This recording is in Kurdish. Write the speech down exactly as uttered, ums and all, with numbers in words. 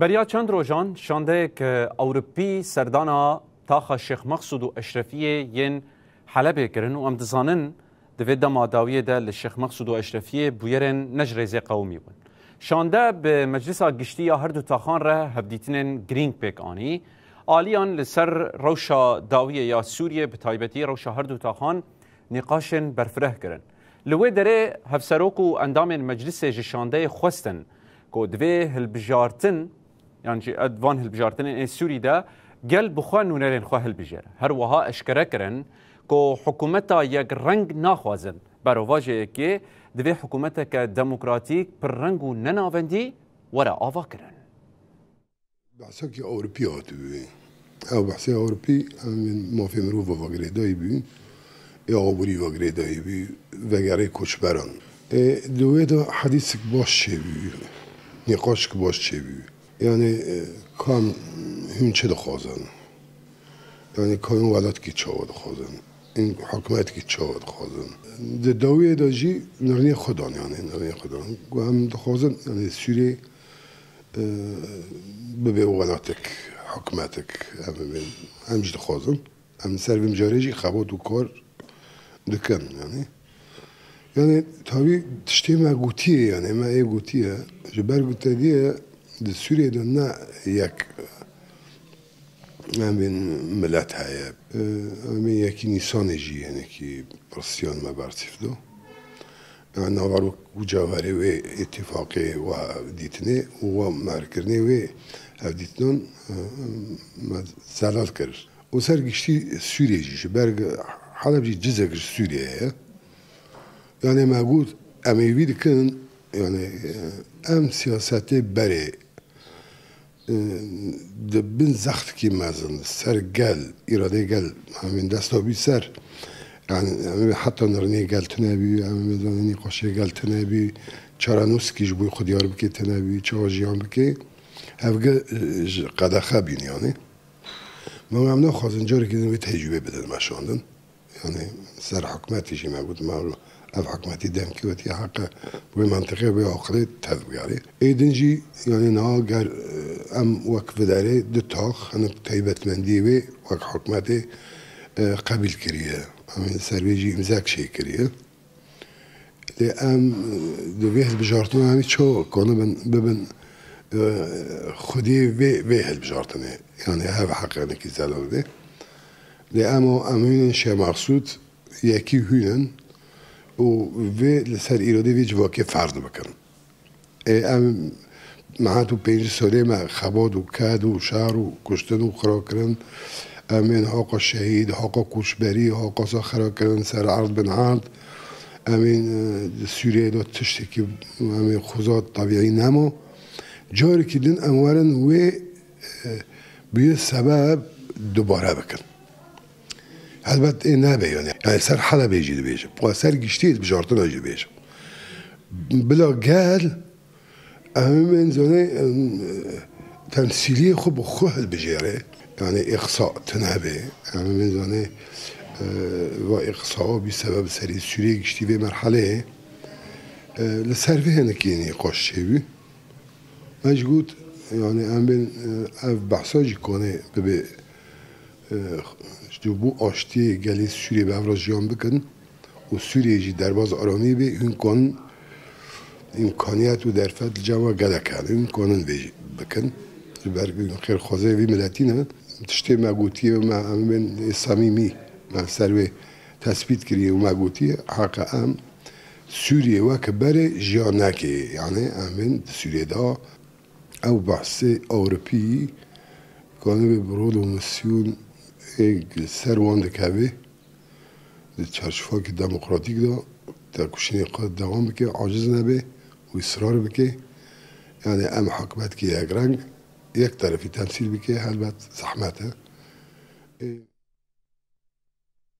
Beriya çend rojan şandeyek Ewropî serdana taxa Şêx Mexsûd û Eşrefiyê yên Helebê kirin û em dizanin di vê dema dawiyê de li Şêx Mexsûd û Eşrefiyê bûyerên ne ji rêzê qewimî bûn. Şande bi Meclisa Giştî ya her du taxan re hevdîtinên girîng pêk anî. Aliyan li ser rewşa dawiyê ya Sûriyê, bi taybetî rewşa her du taxan nîqaşên berfireh kirin. Li wê derê hevserok û endamên meclisê ji şandeyê xwestin ku divê hilbijartin, yan jî van hilbijartinên ên Sûrî de gel bi xwe nûnerên xwe hilbijêre. Her wiha eşkere kirin ku hikûmeta yekreng naxwazin. Berovajê yekê divê hikûmeteke demokratîk, pirreng û nenavendî were avakirin. Behsekî Ewropî hatibû. Ew behsê Ewropî, em ên mafê mirov ve girêdayî bû, ê aborî ve girêdayî bû, vegerê koçberan. Ê, di wê de hedîsik baş çêbû, nîqaşik baş çêbû. Yanî, e, kam hûn çi dixwazin? Yanî, ka hûn welatkî çawa dixwazin? Hûn hikûmetkî çawa dixwazin? Di dawiyê de jî nirnê xwe dan, yanî, nirnê xwe dan. Ku em dixwazin, yanî, Sûriyê e, bibe welatek, hikûmetek, em, em, em jî dixwazin. Em ser vê mijarê jî xebat û kar dikin, yanî. Yanî, tabî tiştê me gotiye, yanî, me ê gotiye. Ji ber ku te dîye, di Sûriyê de ne yek, em ên milet heye. E, em ên yekî Nîsanê jî, hinekî pirsiyan me bersîv da. Navaro û cewherê wê îtîfaqê û hevdîtinê û wa merkirinê wê hevdîtinan, e, me zelal kir. Û ser giştî Sûriyê jî, ji ber Heleb jî cizek ji Sûriyê ye. Yanê me got, em ê vî dikin, yanê, e, em siyasetê berê di bin zextikî mezin, ser gel, îradeyê gel, em ên dest dabî ser. Yanî, em ê heta nirnê gel tune bî, em ê zanî nîqaşê gel tune bî, çarenûskî ji bo xwe diyar bike tune bî, çawa jiyan bike. Hevge, e, ji qedexe bîn, yanî. Ma em naxwazin carekî din vê tecrûbê bidin meşandin. Yanî ser hikûmetê jî me got, me ev hikûmetî demkî wetiye heqe wê mentiqê, wê aqilê tevbigerê. Ê din jî, yanî niha ger, e, em wek viderê du tax hinek taybetmendiyê wê wek hikûmetê, e, qebîl kiriye. Em ê ser wê jî îmzek çêkiriye. Lê em, e, di vê hilbijartina em ê çawa kanibin bibin, e, xwediyê vê, vê hilbijartinê. Yanî hev heqenekî zelal bê. Lê em o, em hûn in Şêx Mexsûd, yekî hûn in û vê li ser îrodê vê civakê ferz bikin. Ê, em me hat û pêncî salê me xebat û ked û şer û kuştin û xirakirin. Em ên haqa şehîd, haqa koçberî, haqa xirakirin ser erd bin erd. Em ên, e, di Sûriyeyê de tiştekî em ê xuza tebîî nema. Carekî din em werin wê, e, bûye sebeb dubare bikin. Helbet ê nebe yanî. Yanî ser Helebê jî dibêjim. Xwe ser giştî hilbijartina jî dibêjim. Bila gel, em ê zanê, em, temsîliyê xwe bi xwe hilbijêre. Yanî îqsa tune be. Em ê zanê, e, va îqsa bî sebeb serî Sûriyê giştî vê merheleyê. E, li ser vê hinekî nîqaş çêbû. Me jî got, yanî em bên, e, ev behsa jî kanê bibe, e, ji bo aştiyê gelê Sûriyê bi hev re jiyan bikin û Sûriyê jî derbaz aramî bê, hûn kanin îmkaniyet û derfet li cem we gelek hene, hûn kanin vê jî bikin. Ji ber ku hûn xêrxwazê vî miletî ne, tiştê me gotiye, me, em bên ê samîmî, me ser wê tespît kiriye û me gotiye, heqa em Sûriyê weke berê jiyan neke, yanî em ên di Sûriyê de ew behsê Ewropî kanibê bi rol û misyon ê li ser wan dikeve, di çarçovakî demokratîk de tekoşînê xwe dewam bike, aciz nebe û israr bike. Yanî em hikûmetkî yekreng, yek terefî temsîl bike, helbet zehmet e. Ê,